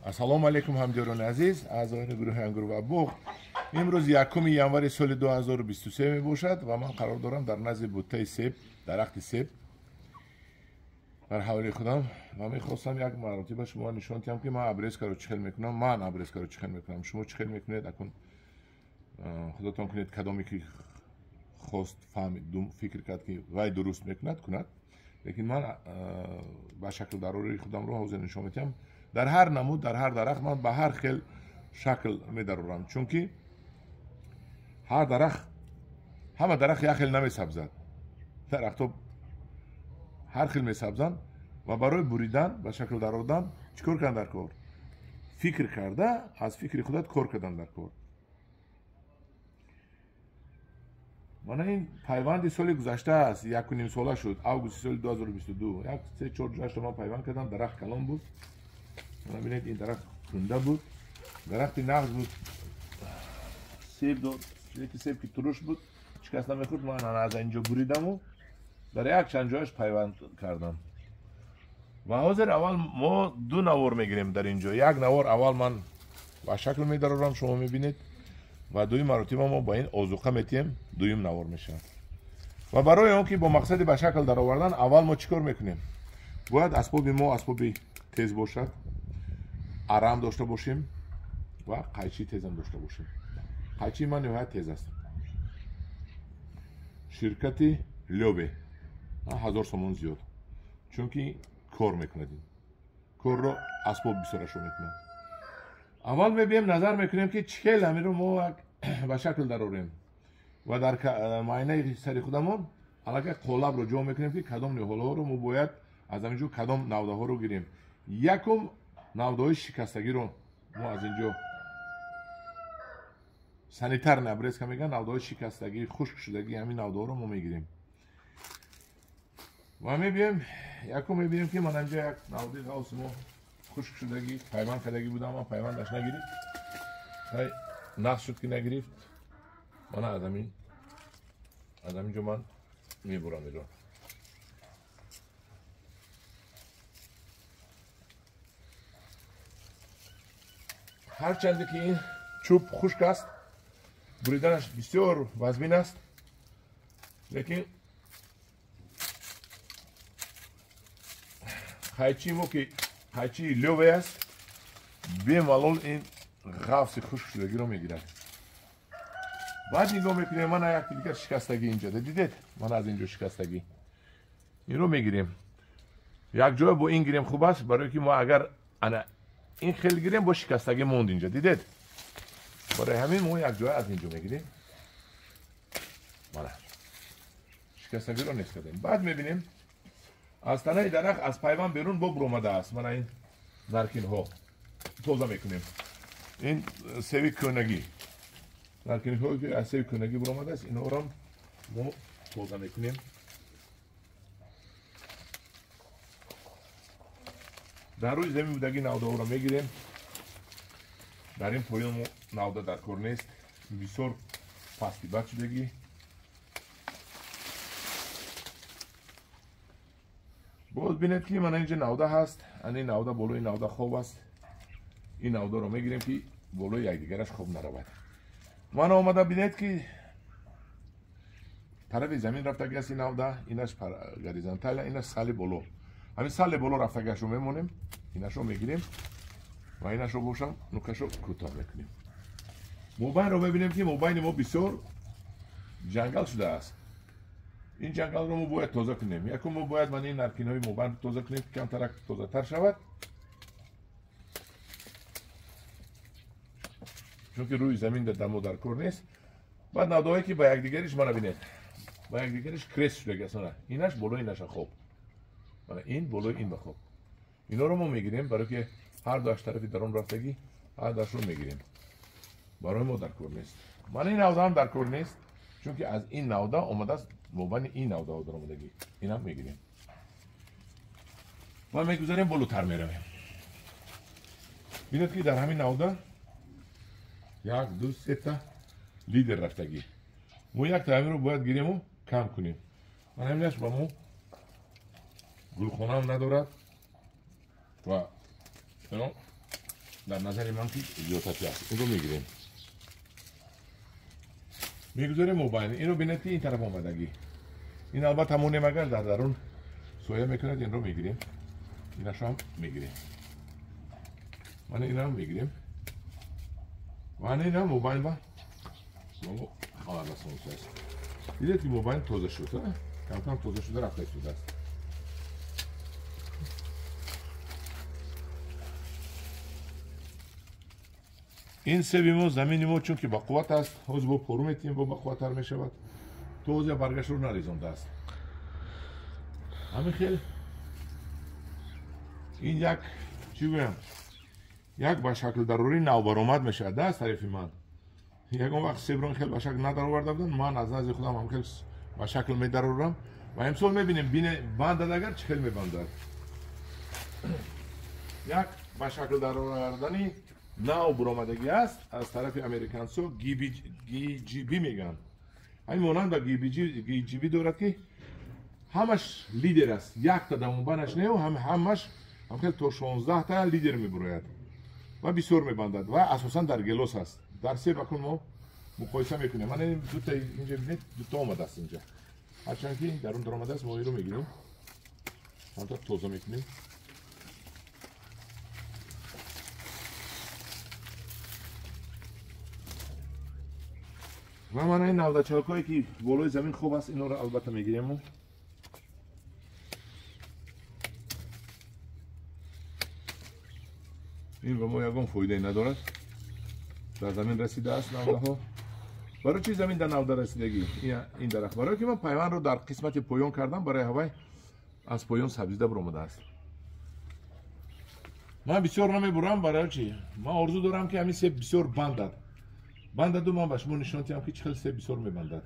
Ассалому алайкум ҳамдиёрони азиз, аъзоёни гурӯҳи Ангур ва Боғ. Имрӯз 1 январи соли 2023 мебошад ва ман қарор дорам дар назди буттаи себ, дарахти себ дар ҳавлии худам ва мехостам як маротиба шумо нишон диҳам, ки ман обрезкаро чӣ хел мекунам, ман обрезкаро чӣ хел мекунам, шумо чӣ хел мекунед. Акун худатон кунед, кадоме ки хост, фаҳмид, фикр кард, ки вай дуруст мекунад, кунад. Лекин ман ба шакл дарори худамро ҳозир нишон медиҳам. Дар ҳар намуд, дар ҳар дарахт ман ба ҳар хел шакл медарорам, чунки ҳар дарахт, ҳама дарахт як хел намесабзад. Дарахтҳо ҳар хел месабзанд ва барои буридан, ба шакл дарордан чӣ кор кардан дар кор? Фикр карда, аз фикри худат кор кардан дар кор. Мана ин пайванди соли гузашта аст, 1.5 сола шуд, августи соли 2022. Як се-чор ҷашта ман пайванд кардам, дарахт калон буд. Мана бинед, ин дарахт кунда буд, дарахти нағз буд, себ дод, леки себ ки туруш буд, ҳеҷ кас намехӯрд. Ман аз инҷо буридаму дар як чанд ҷояш пайванд кардам. Ва ҳозир аввал мо ду навор мегирем дар инҷо. Як навор аввал ман ба шакл медарорам, шумо мебинед, ва дуюм маротиба мо ба ин озуқа метиҳем, дуюм навор мешавад. Ва барои он ки бо мақсади ба шакл даровардан аввал мо чӣ кор мекунем? Бояд асбоби мо асбоби тез бошад, арам дошта бошем ва қайчии тезам дошта бошем. Қайчии ман ниҳоят тез аст. Ширкати Лёбе 1000 сомон зиёд, чунки кор мекунад, ин корро асбоб бисёрашо мекунад. Аввал мебием назар мекунем, ки чӣ хел ҳаминро мо ба шакл дарорем ва дар маъинаи сари худамон аллакай қолабро ҷо мекунем, ки кадом ниҳолҳоро мо бояд аз ҳамин ҷо кадом навдаҳоро гирем. Якум навдаҳои шикастагиро мо аз инҷо санитарная обрезка мегӯянд, навдаҳои шикастагӣ, хушк шудагӣ, ҳамин навдаҳоро мо мегирем ва мебием якум мебинем, ки ман инҷо як навдаи ғавси мо хушк шудагӣ, пайванд кардагӣ будам, ман пайвандаш нагирифт, нақс шуд ки нагирифт. Мана аз ҳамин ҷо ман мебурам инро. Ҳарчанде ки ин чӯб хушк аст, буриданаш бисёр вазмин аст, лекин қайчии мо ки қайчии лёве аст, бемалол ин ғафси хушк шудагиро мегирад. Баъд нигоҳ мекунем, мана як дигар шикастагӣ инҷо дидед, мана аз инҷо шикастагӣ, инро мегирем. Як ҷоя бо ин гирем хуб аст, барое ки мо агар ана ин хел гирем, бо шикастагӣ монд инҷо, дидед. Барои ҳамин мо як ҷоя аз инҷо мегирем, мана шикастагиро нест кардем. Баъд мебинем аз танаи дарахт аз пайванд берун бо буромадааст. Мана ин наркинҳо тоза мекунем. Ин севи кӯнагӣ, наркинҳое ки аз севи кӯнагӣ буромадааст, инҳоро мо тоза мекунем. Дар рӯи замин будагӣ навдаҳоро мегирем. Дар ин поён мо навда дар кор нест, бисёр пасти бад шудагӣ. Боз бинед, ки мана инҷа навда ҳаст, ана ин навда болои навда хоб аст. Ин навдаро мегирем, ки болои якдигараш хоб наравад. Мана омада бинед, ки тарафи замин рафтагӣ аст ин навда, инаш горизонталия, инаш сали боло. Ҳамин сали боло рафтагиашро мемонем, инашро мегирем ва инашро бошам нукашро кӯтоҳ мекунем. Мобайнро мебинем, ки мобайни мо бисёр ҷангал шудааст. Ин ҷангалро мо бояд тоза кунем. Якум мо бояд мана ин наркинҳои мобайн тоза кунем, ки камтарак тозатар шавад, чунки рӯи замин дар мо дар кор нест. Баъд навдаҳое ки ба якдигариш, мана бинед, ба якдигариш крест шудагӣ аст. Мана инаш болои инаша хоб, мана ин болои ин ба хоб. Инҳоро мо мегирем, барое ки ҳар дуаш тарафи дарон рафтагӣ, ҳар дуашро мегирем, барои мо дар кор нест. Мана ин навдаам дар кор нест, чунки аз ин навда омадааст мобайни ин навдаҳо даромадагӣ, инам мегирем ва мегузарем, болотар меравем. Бинед, ки дар ҳамин навда як, ду, сета лидер рафтагӣ. Мо якта ҳаминро бояд гирему кам кунем. Мана ҳаминаш ба мо гулхонаам надорад ва дар назари ман ки зиёдатӣ аст. Инро мегирем, мегузорем мобайн. Инро бинед ки ин тараф омадагӣ. Ин албатта монем агар дар дарун соя мекунад, инро мегирем, инашро ҳам мегирем, мана инам мегирем, мана инам мобайн ба халал расонидааст. Дидед ки мобайн тоза шуд, кам-кам тоза шуда рафта истодааст. Ин себи мо, замини мо чунки ба қувват аст, ҳозир бо пору метиҳем, бо бақувваттар мешавад. То ҳозир баргашро нарезондааст. Ҳамин хел ин як чӣ гӯям, як ба шакл дарурӣ навбаромад мешавад аз тарафи ман. Ягон вақт себро ин хел ба шакл надароварда будам, ман аз назди худам ҳам хел ба шакл медарорам ва имсол мебинем, бандад агар чӣ хел мебандад. Як ба шакл даровардани нав буромадагӣ аст аз тарафи американсо, GGB мегӯянд. Ҳамин монанд ба GGB дорад ки ҳамаш лидер аст, якта дамонбанаш не, ҳамаш ҳамхел то 16 та лидер мебурояд ва бисёр мебандад ва асосан дар гелос аст. Дар себ акун мо муқоиса мекунем. Мана дута инҷа бинед, дута омадааст инҷа. Ҳарчанд ки дар он даромадааст, мо инро мегирем, ҳамта тоза мекунем. Ва мана ин навдачалкҳое ки болои замин хуб аст, инҳоро албатта мегирем. Ин ба мо ягон фоидае надорад. Дар замин расидааст навдаҳо. Барои чи замин дар навда расидагӣ ин дарахт? Барое ки ман пайвандро дар қисмати поён кардам, барои ҳавай аз поён сабзида баромадааст. Ман бисёр намебурам, барои чи? Ман орзу дорам ки ҳамин себ бисёр бандад. Бандаду ман ба шумо нишон диҳам ки чӣ хел себ бисёр мебандад.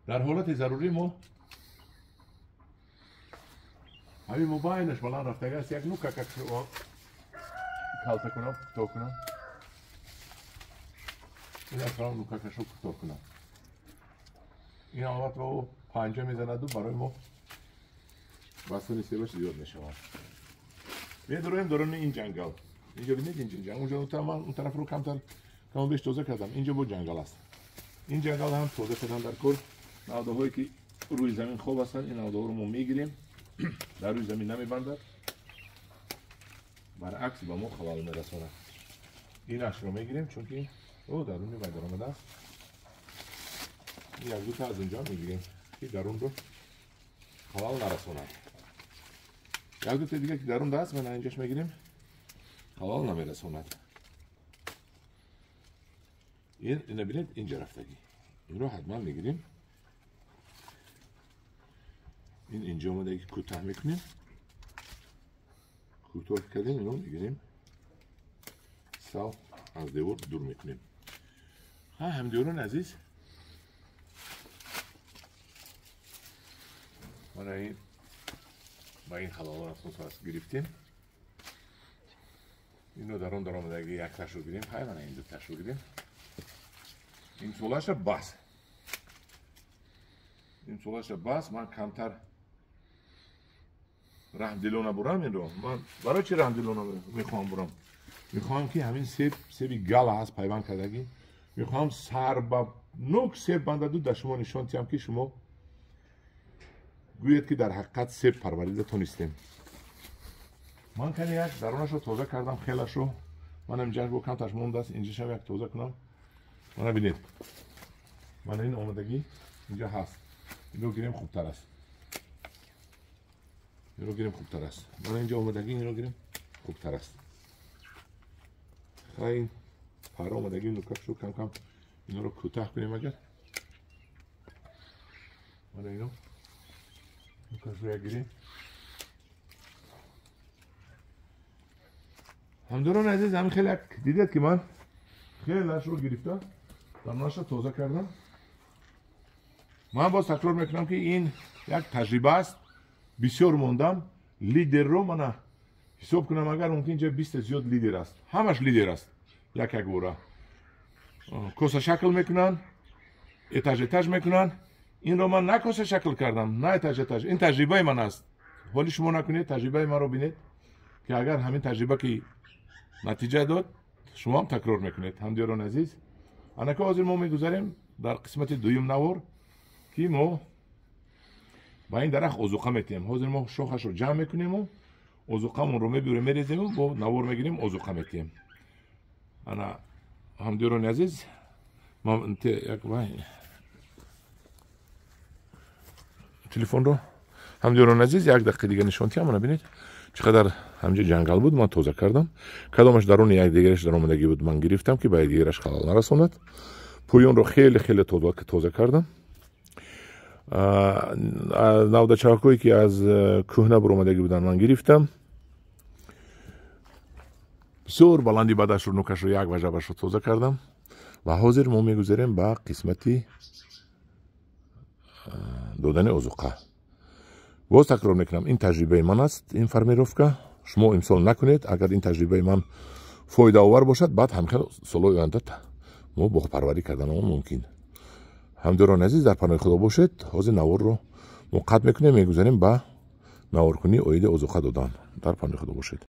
Дар ҳолати зарурӣ мо ҳамин мобайнаш баланд рафтага аст, як нукака калта кунам, кӯтоҳ кунам. Ин аз нукакашро кӯтоҳ кунам. Ин албатта ба ӯ панҷа мезанаду барои мо бастани себаш зиёд мешавад. Медароем даруни ин ҷангал. Инҷо бинед, инҷо ҷангал. Унҷо ман он тарафро камтар каму беш тоза кардам. Инҷо бо ҷангал аст. Ин ҷангал ҳам тоза кардан дар кор. Навдаҳое ки рӯи замин хоб ҳастанд, ин навдаҳоро мо мегирем. Дар рӯи замин намебандад, баръакс ба мо халал мерасонад. Инашро мегирем, чунки ӯ даруни вай даромадааст. Як дута аз инҷо мегирем ки дарунро халал нарасонад. Як дута дига ки дарунда аст, ман инҷош мегирем, халал намерасонад. Ина бинед, инҷа рафтагӣ. Инро ҳатман мегирем. Ин инҷо омадаги кӯтаҳ мекунем. Кӯтоҳ кардем, ино мегирем, сал аз девор дур мекунем. Ҳа, ҳамдиёрони азиз, мана ин ба ин халалон асос гирифтем. Инро дар он даромадаги якташро гирем, ҳай мана ин дуташро гирем. Имсолаша бас, имсолаша бас. Ман камтар раҳмдилона бурам инро. Ман барои чи раҳмдилона мехоҳам бурам? Мехоҳам ки ҳамин себ, себи гала ҳаст пайванд кардагӣ, мехоҳам сар ба нук себ бандаду дар шумо нишон диҳам ки шумо гӯед ки дар ҳақиқат себ парварида тонистем. Ман кани як дарунашро тоза кардам, хелашро. Ман инҷаш бо камташ мондааст, инҷашам як тоза кунам. Мана бинед, мана ин омадагӣ инҷа ҳаст. Инро гирем хубтар аст, инро гирем хубтар аст. Мана инҷа омадагӣ, инро гирем хубтар аст. Ин пара омадагӣ нукашро кам-кам инро кӯтаҳ кунем агар. Мана ино нукашро як гирем. Ҳамдорони азиз, ҳамин хеле як дидед ки ман хелашро гирифта дарунашро тоза кардам. Ман боз такрор мекунам ки ин як таҷриба аст. Бисёр мондам лидерро, мана ҳисоб кунам агар, мумкин инҷа 20 зиёд лидер аст. Ҳамаш лидер аст. Як як бора коса шакл мекунанд, этаж этаж мекунанд. Инро ман на коса шакл кардам, на этаж этаж. Ин таҷрибаи ман аст. Ҳоли шумо накунед, таҷрибаи маро бинед Ки агар ҳамин таҷриба ки натиҷа дод, шумо ҳам такрор мекунед. Ҳамдиёрони азиз, анака ҳозир мо мегузарем дар қисмати дуюм навор, ки мо ба ин дарахт озуқа метиҳем. Ҳозир мо шохашро ҷамъ мекунему озуқамонро мебурем, мерезему, бо навор мегирем, озуқа метиҳем. Ана, ҳамдиёрони азиз, телефонро, ҳамдиёрони азиз, як дақиқа дига нишон тиҳам. Ана бинед, чӣ қадар ҳамҷа ҷангал буд, ман тоза кардам. Кадомаш даруни якдигараш даромадагӣ буд, ман гирифтам, ки ба якдигараш халал нарасонад. Поёнро хеле хеле тоза кардам. Навдачавакҳое, ки аз кӯҳна буромадагӣ буданд, ман гирифтам. Бисёр баланди бадашро, нукашро, як важабашро тоза кардам. Ва ҳозир мо мегузарем ба қисмати додани озуқа. Боз такрор мекунам, ин таҷрибаи ман аст, ин формировка. Шумо имсол накунед. Агар ин таҷрибаи ман фоидаовар бошад, баъд ҳамхел солҳои оянда мо боғпарварӣ карданамон мумкин. Ҳамдиёрони азиз, дар паноҳи Худо бошед. Ҳозир наворро мо қатъ мекунем, мегузарем ба наворкунии оиди озуқа додан. Дар паноҳи Худо бошед.